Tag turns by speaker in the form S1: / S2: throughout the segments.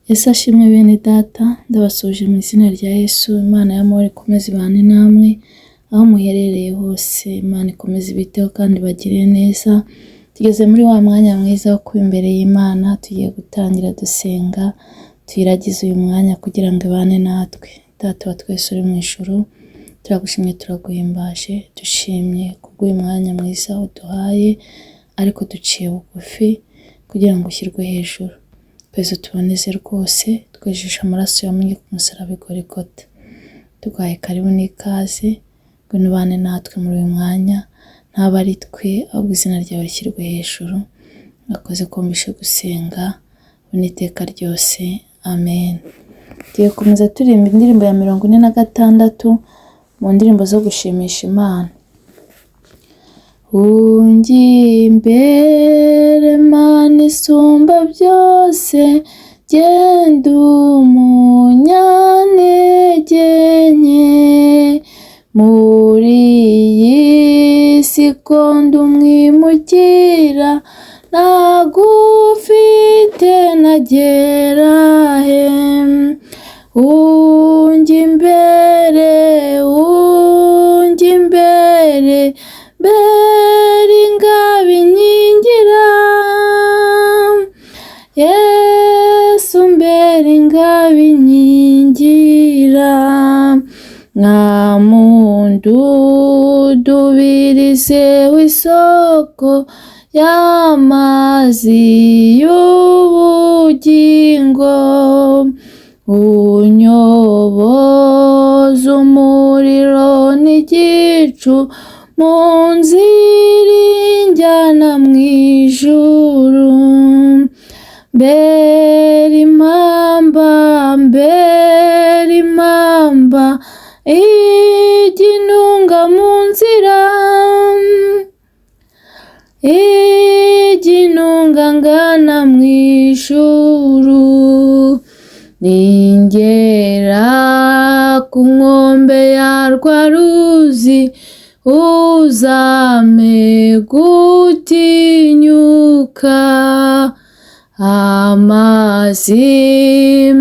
S1: Yesu ashimwe bene data, ndabasuhuje mu izina rya Yesu, Imana y'amahoro ikomeze ibane namwe, aho muherereye hose, Imana ikomeze ibiteho kandi ibagirire neza. Tugeze muri wa mwanya mwiza wo kuba imbere y'Imana, tugiye gutangira dusenga, tuyiragize uyu mwanya kugira ngo ibane natwe. Data wa twese uri mu ijuru, turagushimye, turaguhimbaje, dushimye kubw'uyu mwanya mwiza uduhaye, ariko duciye bugufi kugira ngo ushyirwe hejuru. Twese tuboneze rwose, twejeshe amaraso yamenye ku musaraba i Golgotha. Tuguhaye karibu n'ikaze, ngwino ubane natwe muri uyu mwanya, ntaba ari twe, ahubwo izina ryawe rishyirwe hejuru. Mwakoze kumvishe gusenga, n'iteka ryose, amen. Tugiye gukomeza turirimba indirimbo ya 46 mu ndirimbo zo gushimisha Imana. Unjye imbere Mana isumba byose, genda umunyantege nke, muri iyi si ko ndi umwimukira, ntagufite nagera he? Unjye imbere, unjye imbere, mbere ingabo inkingira, Yesu mbere ingabo inkingira, nkamundudubirize w'isoko y'amazi y'ubugingo, unyoboza umuriro n'igicu mu nzira injyana mu ijuru, mbere impamba, mbere impamba, ijya intunga mu nzira, ijya intunga ngana mu ijuru, ningera ku nkombe ya rwa ruzi, uzampe gutinyuka, amazi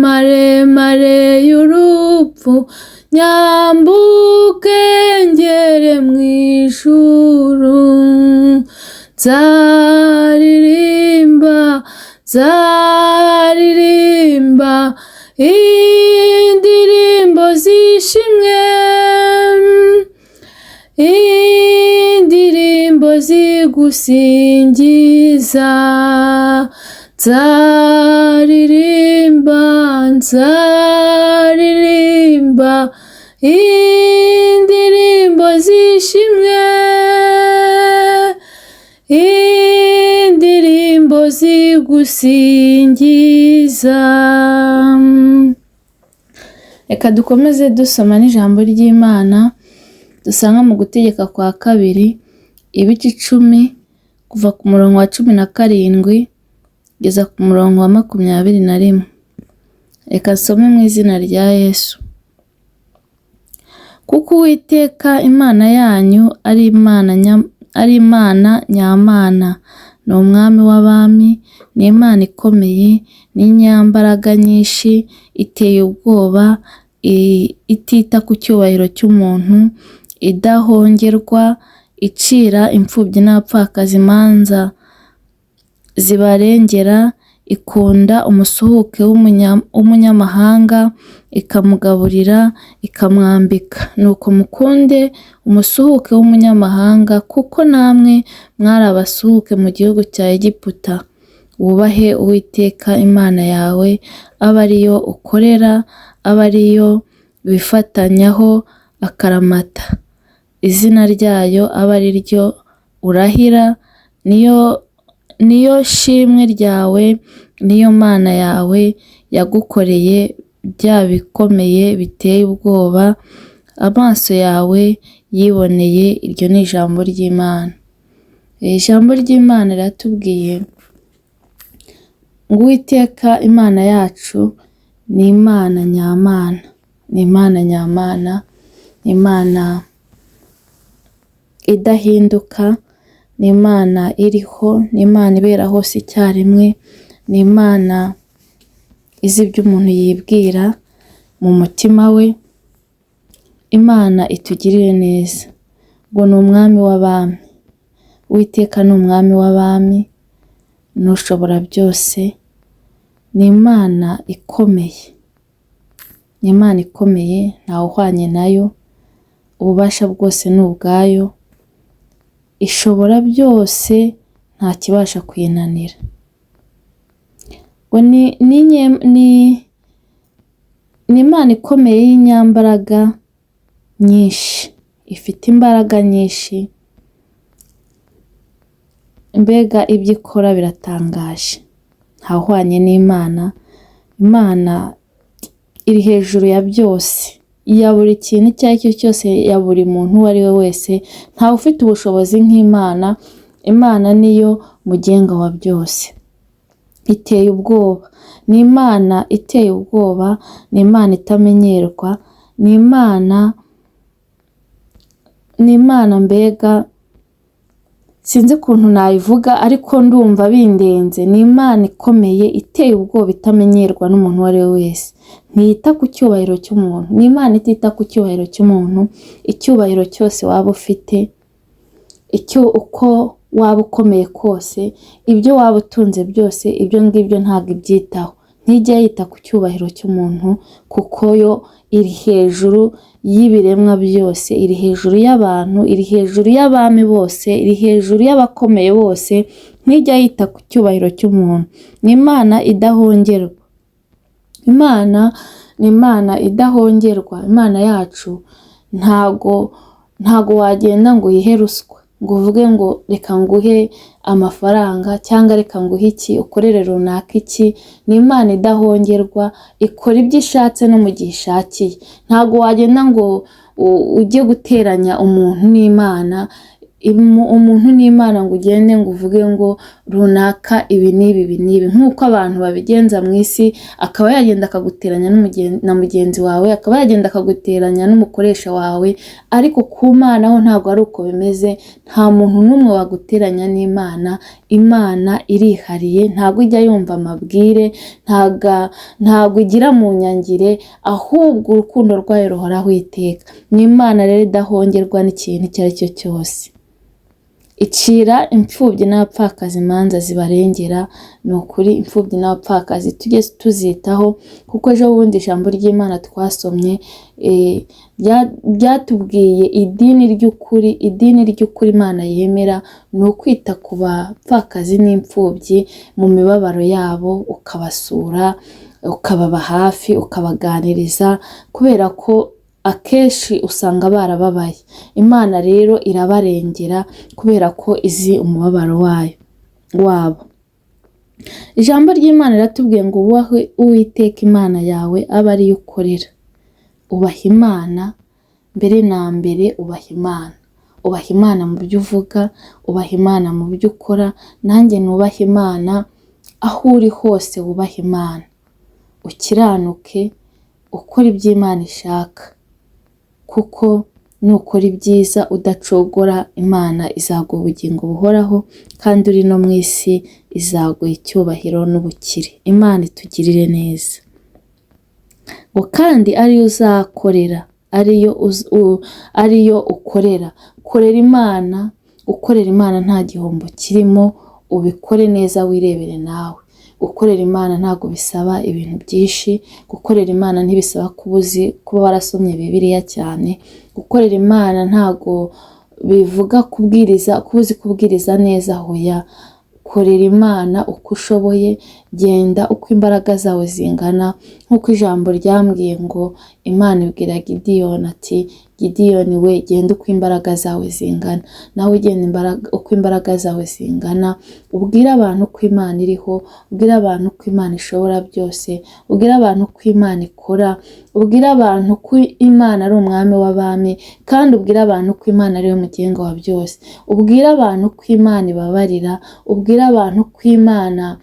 S1: maremare y'urupfu, nyambuke ngere mu ijuru, nzaririmba, nzaririmba indirimbo zishimwe, indirimbo zigusingiza, nzaririmba, nzaririmba indirimbo zishimwe, indirimbo zigusingiza. Reka dukomeze dusoma n'ijambo ry'Imana dusanga mu Gutegeka kwa Kabiri, ibice 10, kuva ku murongo wa 17 kugeza ku murongo wa 21. Reka nsome mu izina rya Yesu. Kuko Uwiteka Imana yanyu ari Imana nyamana, ni umwami w'abami, ni Imana ikomeye, ni inyambaraga nyinshi, iteye ubwoba, itita ku cyubahiro cy'umuntu, idahongerwa, icira imfubyi n'abapfakazi imanza zibarengera, ikunda umusuhuke w'umunyamahanga, ikamugaburira, ikamwambika. Nuko mukunde umusuhuke w'umunyamahanga, kuko namwe mwari abasuhuke mu gihugu cya Egiputa. Wubahe Uwiteka Imana yawe, abe ariyo ukorera, abe ariyo wifatanyaho akaramata. Izina ryayo abe ari ryo urahira, niyo shimwe ryawe, niyo Mana yawe yagukoreye bya bikomeye biteye ubwoba, amaso yawe yiboneye. Iryo ni ijambo ry'Imana. Ijambo ry'Imana riratubwiye ngo Uwiteka Imana yacu ni Imana nyamana, ni Imana nyamana, ni Imana idahinduka, ni Imana iriho, ni Imana ibera hose icyarimwe, ni Imana izi ibyo umuntu yibwira mu mutima we. Imana itugirire neza. Ngo ni umwami w'abami, Uwiteka ni umwami w'abami, ni ushobora byose, ni Imana ikomeye, ni Imana ikomeye, ntawe uhwanye nayo, ububasha bwose ni ubwayo, ishobora byose, nta kibasha kuyinanira. Ngo ni Imana ikomeye y'inyambaraga nyinshi, ifite imbaraga nyinshi, mbega ibyo ikora biratangaje, ntawuhwanye n'Imana. Imana iri hejuru ya byose, ya buri kintu icyo ari cyo cyose, ya buri muntu uwo ari we wese, ntawe ufite ubushobozi nk'Imana. Imana niyo mugenga wa byose, iteye ubwoba, ni Imana iteye ubwoba, ni Imana itamenyerwa, ni Imana mbega sinzi ukuntu nayivuga ariko ndumva bindenze. Ni Imana ikomeye, iteye ubwoba, itamenyerwa n'umuntu uwo ari we wese, ntiyita ku cyubahiro cy'umuntu, ni Imana itita ku cyubahiro cy'umuntu. Icyubahiro cyose waba ufite, icyo uko waba ukomeye kose, ibyo waba utunze byose, ibyo ngibyo ntabwo ibyitaho, ntijya yita ku cyubahiro cy'umuntu kuko yo iri hejuru y'ibiremwa byose, iri hejuru y'abantu, iri hejuru y'abami bose, iri hejuru y'abakomeye bose, ntijya yita ku cyubahiro cy'umuntu. Ni Imana idahongerwa, Imana ni Imana idahongerwa. Imana yacu ntago wagenda ngo uyihe ruswa, ngo uvuge ngo reka nguhe amafaranga cyangwa reka nguhe iki, ukorere runaka iki. Ni Imana idahongerwa, ikora ibyo ishatse no mu gihe ishakiye. Ntago wagenda ngo ujye guteranya umuntu n'Imana, umuntu n'Imana, ngo ugende ngo uvuge ngo runaka ibi n'ibi ibi n'ibi, nk'uko abantu babigenza mu isi, akaba yagenda akaguteranya na mugenzi wawe, akaba yagenda akaguteranya n'umukoresha wawe. Ariko ku Mana ho ntabwo ari uko bimeze, nta muntu n'umwe waguteranya n'Imana. Imana irihariye, ntabwo ijya yumva amabwire, ntabwo igira mu nyangire, ahubwo urukundo rwayo ruhoraho iteka. Ni Imana rero idahongerwa n'ikintu icyo ari cyo cyose. Icira imfubyi n'abapfakazi imanza zibarengera. Ni ukuri imfubyi n'abapfakazi tujye tuzitaho, kuko ejo bundi ijambo ry'Imana twasomye ryatubwiye idini ry'ukuri. Idini ry'ukuri Imana yemera ni ukwita ku bapfakazi n'imfubyi mu mibabaro yabo, ukabasura, ukababa hafi, ukabaganiriza, kubera ko akenshi usanga barababaye. Imana rero irabarengera kubera ko izi umubabaro wayo wabo. Ijambo ry'Imana riratubwiye ngo wubahe Uwiteka Imana yawe, abe ariyo ukorera. Ubaha Imana mbere na mbere, ubaha Imana, ubaha Imana mu byo uvuga, ubaha Imana mu byo ukora. Nanjye nubaha Imana, aho uri hose wubahe Imana, ukiranuke, ukora ibyo Imana ishaka, kuko nukora ibyiza udacogora, Imana izaguha ubugingo buhoraho, kandi uri no mu isi izaguha icyubahiro n'ubukire. Imana itugirire neza. Ngo kandi ariyo uzakorera, ariyo ukorera. Korera Imana, gukorera Imana nta gihombo kirimo, ubikore neza wirebere nawe. Gukorera Imana ntabwo bisaba ibintu byinshi, gukorera Imana ntibisaba kuba uzi kuba warasomye Bibiliya cyane, gukorera Imana ntabwo bivuga kubwiriza, kuba uzi kubwiriza neza, hoya. Korera Imana uko ushoboye, genda uko imbaraga zawe zingana, nk'uko ijambo ryambwiye ngo Imana ibwira Gidiyoni ati: "Gidiyoni we, genda uko imbaraga zawe zingana." Nawe ugenda uko imbaraga zawe zingana, ubwire abantu ko Imana iriho, ubwire abantu ko Imana ishobora byose, ubwire abantu ko Imana ikora, ubwire abantu ko Imana ari umwami w'abami, kandi ubwire abantu ko Imana ariwe mugenga wa byose, ubwire abantu ko Imana ibabarira, ubwire abantu ko Imana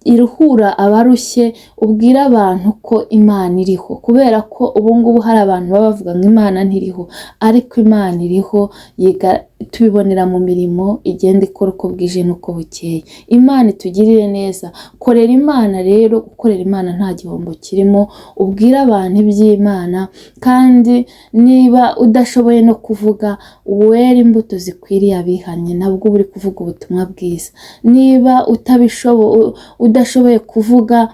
S1: iruhura abarushye, ubwire abantu ko Imana iriho, kubera ko ubu ngubu hari abantu baba bavuga ngo Imana ntiriho, ariko Imana iriho, tubibonera mu mirimo igenda ikora uko bwije n'uko bukeye. Imana itugirire neza. Korera Imana rero, gukorera Imana nta gihombo kirimo, ubwire abantu iby'Imana, kandi niba udashoboye no kuvuga, were imbuto zikwiriye abihannye, nabwo uba uri kuvuga ubutumwa bwiza. Niba udashoboye kuvuga,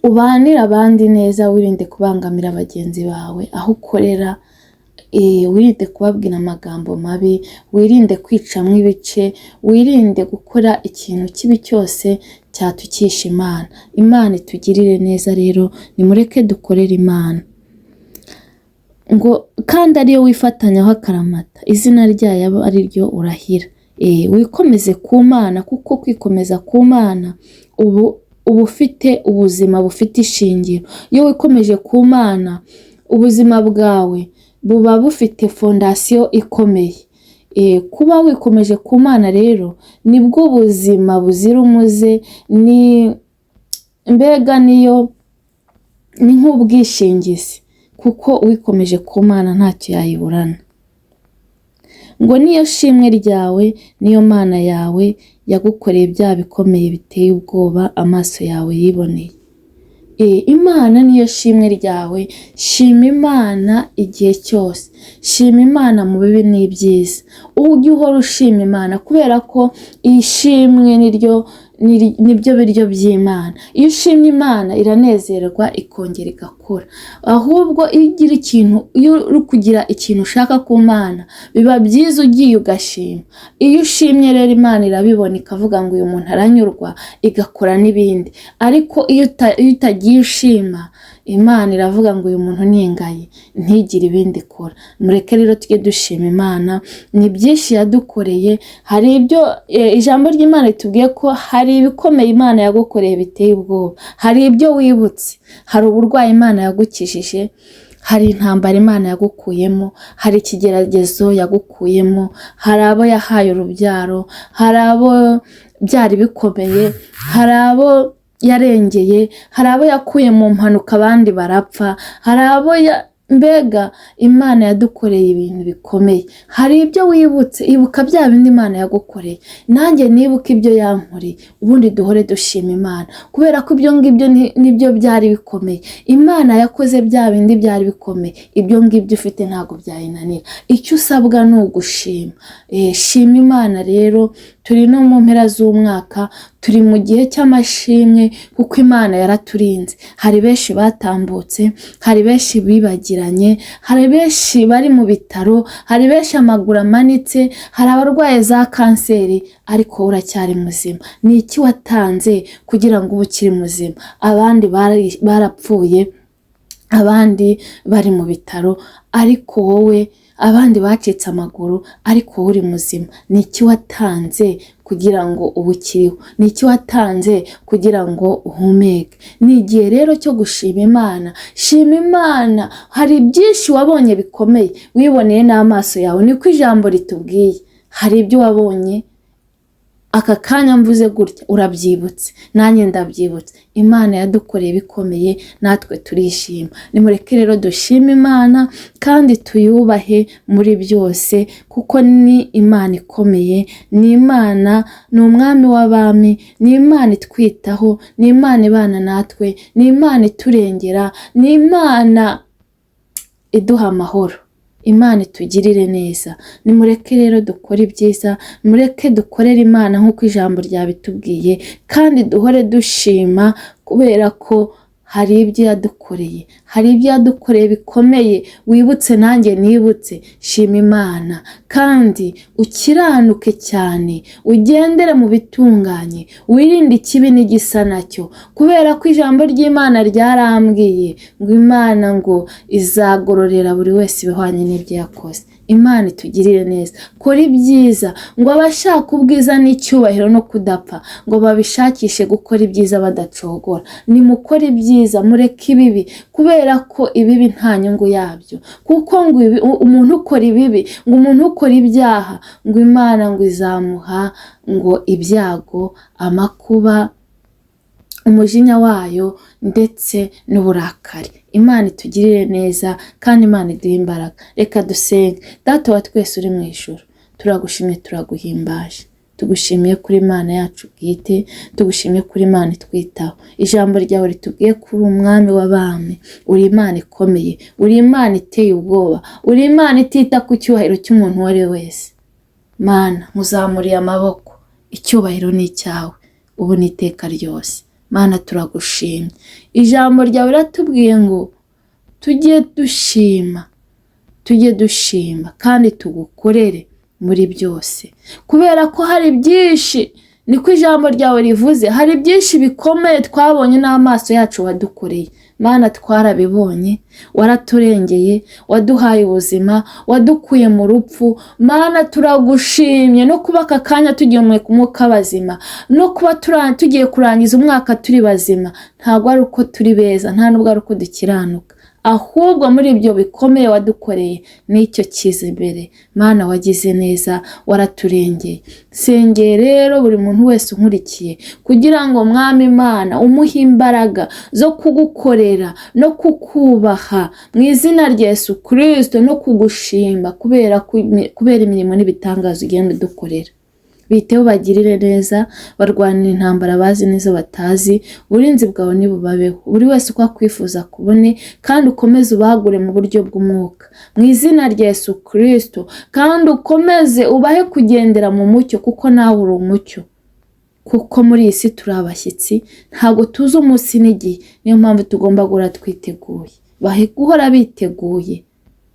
S1: ubanire abandi neza, wirinde kubangamira bagenzi bawe aho ukorera, wirinde kubabwira amagambo mabi, wirinde kwicamo ibice, wirinde gukora ikintu kibi cyose cyatukisha Imana. Imana itugirire neza rero, nimureke dukorere Imana. Ngo kandi ariyo wifatanyaho akaramata, izina ryayo abe ari ryo urahira. Wikomeze ku Mana, kuko kwikomeza ku Mana ubu uba ufite ubuzima bufite ishingiro. Iyo wikomeje ku Mana, ubuzima bwawe buba bufite fondasiyo ikomeye. Kuba wikomeje ku Mana rero nibwo buzima buzira umuze, ni mbega niyo ni nk'ubwishingizi, kuko uwikomeje ku Mana ntacyo yayiburana. Ngo niyo shimwe ryawe, niyo Mana yawe yagukoreye bya bikomeye biteye ubwoba amaso yawe yiboneye. Imana niyo shimwe ryawe, shima Imana igihe cyose, shima Imana mu bibi n'ibyiza, ujye uhora ushima Imana, kubera ko ishimwe nibyo biryo by'Imana. Iyo ushimye Imana iranezerwa ikongera igakora. Ahubwo iyo ugira ikintu, iyo uri kugira ikintu ushaka ku Mana, biba byiza ugiye ugashima. Iyo ushimye rero Imana irabibona ikavuga ngo uyu muntu aranyurwa, igakora n'ibindi. Ariko iyo utagiye ushima, Imana iravuga ngo uyu muntu ni ingayi, ntigire ibindi ikora. Mureke rero tujye dushima Imana, ni byinshi yadukoreye. Hari ibyo ijambo ry'Imana ritubwiye ko hari ibikomeye Imana yagukoreye biteye ubwoba, hari ibyo wibutse, hari uburwayi Imana yagukijije, hari intambara Imana yagukuyemo, hari ikigeragezo yagukuyemo, hari abo yahaye urubyaro, hari abo byari bikomeye, hari abo yarengeye, hari abo yakuye mu mpanuka abandi barapfa, hari abo mbega Imana yadukoreye ibintu bikomeye. Hari ibyo wibutse, ibuka bya bindi Imana yagukoreye, nanjye nibuka ibyo yankoreye, ubundi duhore dushima Imana, kubera ko ibyo ngibyo nibyo byari bikomeye. Imana yakoze bya bindi byari bikomeye, ibyo ngibyo ufite ntabwo byayinanira. Icyo usabwa ni ugushima. Shima Imana rero, turi no mu mpera z'umwaka, turi mu gihe cy'amashimwe, kuko Imana yaraturinze. Hari benshi batambutse, hari benshi bibagiranye, hari benshi bari mu bitaro, hari benshi amaguru amanitse, hari abarwaye za kanseri, ariko wowe uracyari muzima. Ni iki watanze kugira ngo ube ukiri muzima? Abandi barapfuye, abandi bari mu bitaro, ariko wowe, abandi bacitse amaguru, ariko wowe uri muzima. Ni iki watanze kugira ngo ube ukiriho? Ni iki watanze kugira ngo uhumeke? Ni igihe rero cyo gushima Imana. Shima Imana, hari byinshi wabonye bikomeye, wiboneye n'amaso yawe, niko ijambo ritubwiye. Hari ibyo wabonye aka kanya mvuze gutya urabyibutse, nanjye ndabyibutse. Imana yadukoreye bikomeye, natwe turishima. Nimureke rero dushime Imana kandi tuyubahe muri byose, kuko ni Imana ikomeye, ni Imana, ni umwami w'abami, ni Imana itwitaho, ni Imana ibana natwe, ni Imana iturengera, ni Imana iduha amahoro. Imana itugirire neza. Nimureke rero dukore ibyiza, mureke dukorere Imana nk'uko ijambo ryabitubwiye, kandi duhore dushima, kubera ko hari ibyo yadukoreye, hari ibyo yadukoreye bikomeye. Wibutse nanjye nibutse, shima Imana kandi ukiranuke cyane, ugendere mu bitunganye, wirinde ikibi n'igisa nacyo, kubera ko ijambo ry'Imana ryarambwiye ngo Imana ngo izagororera buri wese ibihwanye n'ibyo yakoze. Imana itugirire neza. Kora ibyiza, ngo abashaka ubwiza n'icyubahiro no kudapfa, ngo babishakishe gukora ibyiza badacogora. Nimukore ibyiza, mureke ibibi, kubera ko ibibi nta nyungu yabyo. Kuko ngo umuntu ukora ibibi, ngo umuntu ukora ibyaha, ngo Imana ngo izamuha ngo ibyago, amakuba, umujinya wayo ndetse n'uburakari. Imana itugirire neza kandi Imana iduhe imbaraga. Reka dusenge. Data wa twese uri mu ijuru, turagushimye, turaguhimbaje. Tugushimiye kuri Imana yacu bwite, tugushimiye kuri Imana itwitaho. Ijambo ryawe ritubwiye ko uri umwami w'abami, uri Imana ikomeye, uri Imana iteye ubwoba, uri Imana itita ku cyubahiro cy'umuntu uwo ari we wese. Mana, nkuzamuriye amaboko, icyubahiro ni icyawe, ubu ni iteka ryose. Mana, turagushimye. Ijambo ryawe riratubwiye ngo tujye dushima, tujye dushima kandi tugukorere muri byose, kubera ko hari byinshi, niko ijambo ryawe rivuze, hari byinshi bikomeye twabonye n'amaso yacu wadukoreye. Mana, twarabibonye, waraturengeye, waduhaye ubuzima, wadukuye mu rupfu. Mana, turagushimye no kuba aka kanya tugiye mu mwuka bazima, no kuba tugiye kurangiza umwaka turi bazima. Ntabwo ari uko turi beza, nta nubwo ari uko dukiranuka, ahubwo muri ibyo bikomeye wadukoreye n'icyo kiza imbere. Mana, wagize neza, waraturengeye. Sengeye rero buri muntu wese unkurikiye, kugira ngo Mwami Imana umuhe imbaraga zo kugukorera no kukubaha mu izina rya Yesu Kristo, no kugushima kubera imirimo n'ibitangaza ugenda udukorera. Biteho, bagirire neza, barwanira intambara bazi n'izo batazi. Uburinzi bwawe nibubabeho, buri wese uko akwifuza kubone, kandi ukomeze ubagure mu buryo bw'umwuka mu izina rya Yesu Kristo, kandi ukomeze ubahe kugendera mu mucyo, kuko nawe uri umucyo. Kuko muri iyi si turi abashyitsi, ntabwo tuzi umunsi n'igihe, niyo mpamvu tugomba guhora twiteguye. Bahe guhora biteguye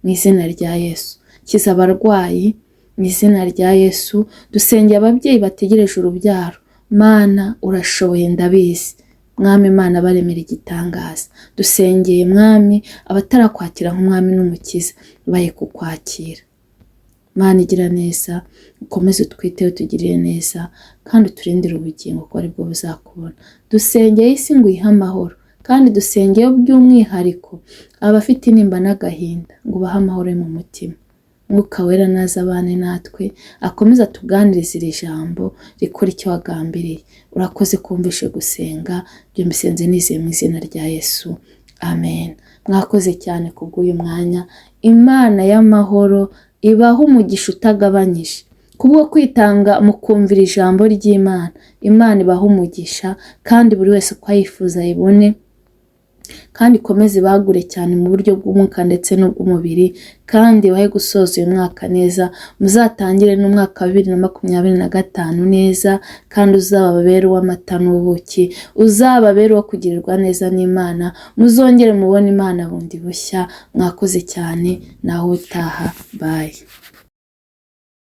S1: mu izina rya Yesu. Kiza abarwayi mu izina rya Yesu. Dusengeye ababyeyi bategereje urubyaro. Mana, urashoboye, ndabizi. Mwami Imana, baremera igitangaza. Dusengeye Mwami abatarakwakira nk'umwami n'umukiza, bahe kukwakira. Mana igira neza, ukomeze utwiteho, utugirire neza, kandi uturindire ubugingo ko aribwo buzakubona. Dusengeye isi ngo uyihe amahoro, kandi dusengeye by'umwihariko abafite intimba n'agahinda ngo ubahe amahoro yo mu mutima. Mwuka wera naza abane natwe, akomeze atuganirize iri jambo rikora icyo wagambiriye. Urakoze kumvishe gusenga, ibyo mbisenze nizeye mu izina rya Yesu, amen. Mwakoze cyane kubw'uyu mwanya. Imana y'amahoro ibahe umugisha utagabanyije kubwo kwitanga mukumvira ijambo ry'Imana. Imana ibahe umugisha, kandi buri wese uko ayifuza ayibone, kandi ikomeze bagure cyane mu buryo bw'umwuka ndetse n'ubw'umubiri, kandi bahe gusoza uyu mwaka neza. Muzatangire n'umwaka wa 2025 neza, kandi uzababere uw'amata n'ubuki, uzababere uwo kugirirwa neza n'Imana, muzongere mubone Imana bundi bushya. Mwakoze cyane, naho utaha. Bye.